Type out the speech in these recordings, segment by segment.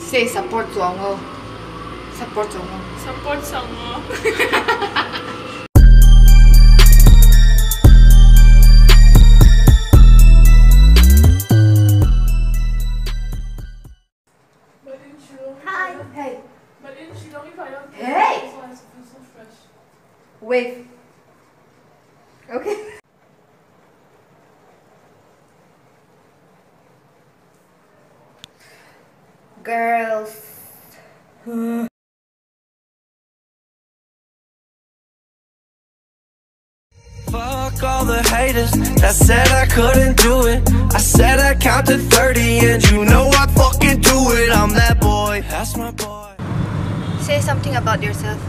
Say support chuang aw. Support chuang aw. Support chuang aw. Hi. Hey. Hey. Wave. Okay. Girls. Fuck all the haters that said I couldn't do it. I said I count to 30 and you know I fucking do it. I'm that boy, that's my boy. Say something about yourself.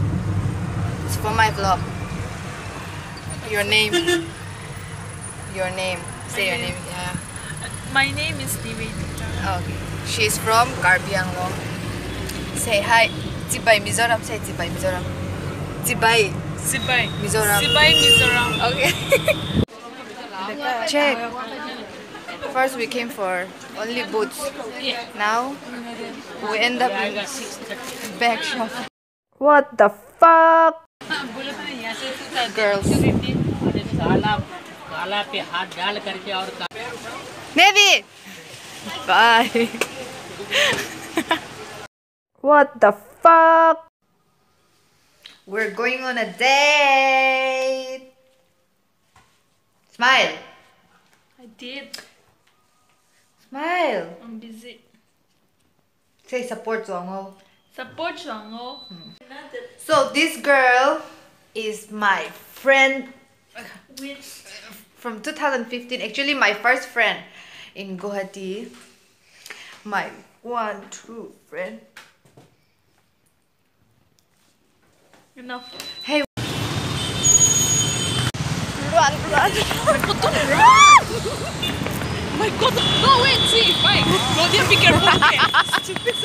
It's for my vlog. Your name. Your name. Say your name. Yeah. My name is Nivedita. Okay. She's from Karbi Anglong. Say hi. Chibai Mizoram. Say Chibai Mizoram. Chibai Sibai. Mizoram. Sibai Mizoram. Okay. Check. First we came for only boots. Now we end up in bag shop. What the fuck? Girls. Navy! Bye. What the fuck? We're going on a date. Smile. I did. Smile. I'm busy. Say support Zongo. Support Zongo. So this girl is my friend from 2015. Actually, my first friend in Guwahati. My one true friend. Enough. Hey. Run, run, run. Run! Oh my god. No, wait, see, fine. Claudia, be careful. Okay. Stupid.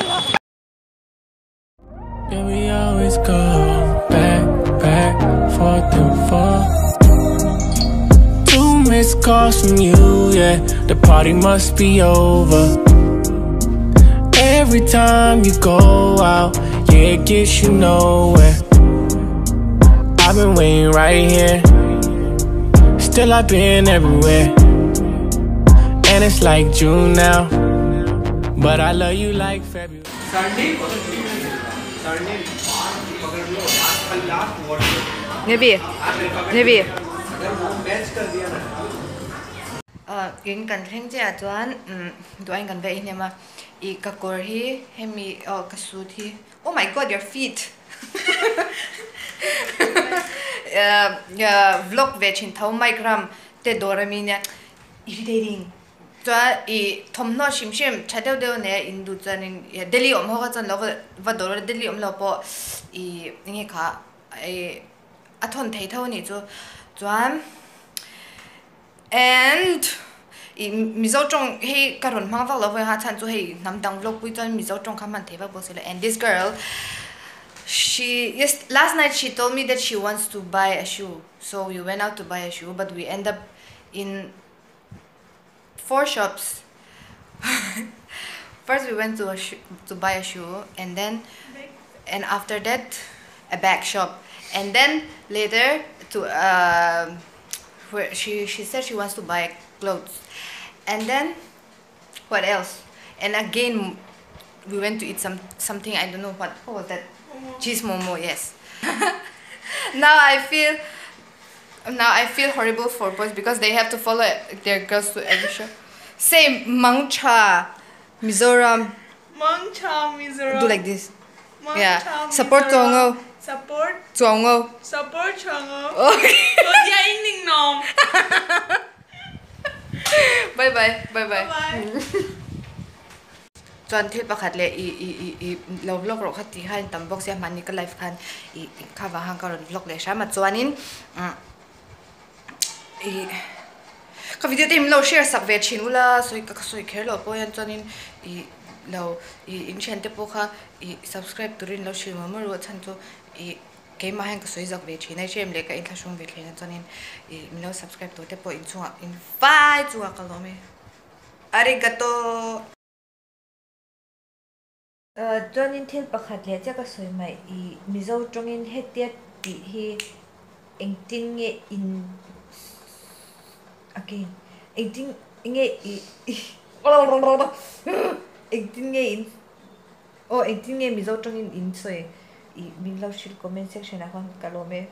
Yeah, we always go back, back, forth and forth. 2 missed calls from you, yeah. The party must be over. Every time you go out, yeah, it gets you nowhere. I've been waiting right here. Still I've been everywhere. And it's like June now, but I love you like February. Maybe, maybe. In kan thleng che ah chuan duain kan ve in hema I ka kawr hi hemi oh ka suit hi oh my god your feet vlog ve thin tho mic ram te dawr ami nia irritating chuan I thawmhnaw hrim hrim tha deuh deuh nia in duh chuanin Delhi awm ho kha chuan lo va dawr Delhi awm lo pawh I enge kha I a thawn thei tho anih chu chuan and I Mizo tawng hei ka rawn hmang vak lo vawi kha chhan chu hei hnam dang vlog pui chuan Mizo tawng kha hman thei vak bawk si lo and this girl she yes last night she told me that she wants to buy a shoe so we went out to buy a shoe but we end up in 4 shops. First we went to a to buy a shoe, and then and after that a bag shop, and then later to where she said she wants to buy clothes, and then what else? And again we went to eat something, I don't know what was that? Momo. Cheese momo, yes. Now I feel horrible for boys because they have to follow their girls to every shop. Say Mangcha, Mizoram. Mangcha, Mizoram. Do like this. Mangcha, yeah. Support Chongo. Support Chongo. Support Chongo. Okay. Bye bye. Bye bye. Bye. Chuan thil pakhat le i lo vlog ro kha ti khan tam box ya mani ka live khan i kha wa hang ka ron vlog le shama chuanin i ka video te lo share sak ve chin ula soi ka soi kher lo po yan chuanin i lo i in chen te po kha i subscribe turin lo shil ma ro chan chu i keima hang ka soi zak ve chin ai chem le ka in thla shung ve thlena chuanin i lo subscribe to te po in chunga in vai chunga ka lo me arigato. Chuanin thil pakhat leh chiah ka sawi mai i Mizo tawngin hetia tih hi engtin nge in again engtin nge i engtin nge in aw engtin nge Mizo tawngin in sawi i min lo hrilh comment section ah khan ka lawm e.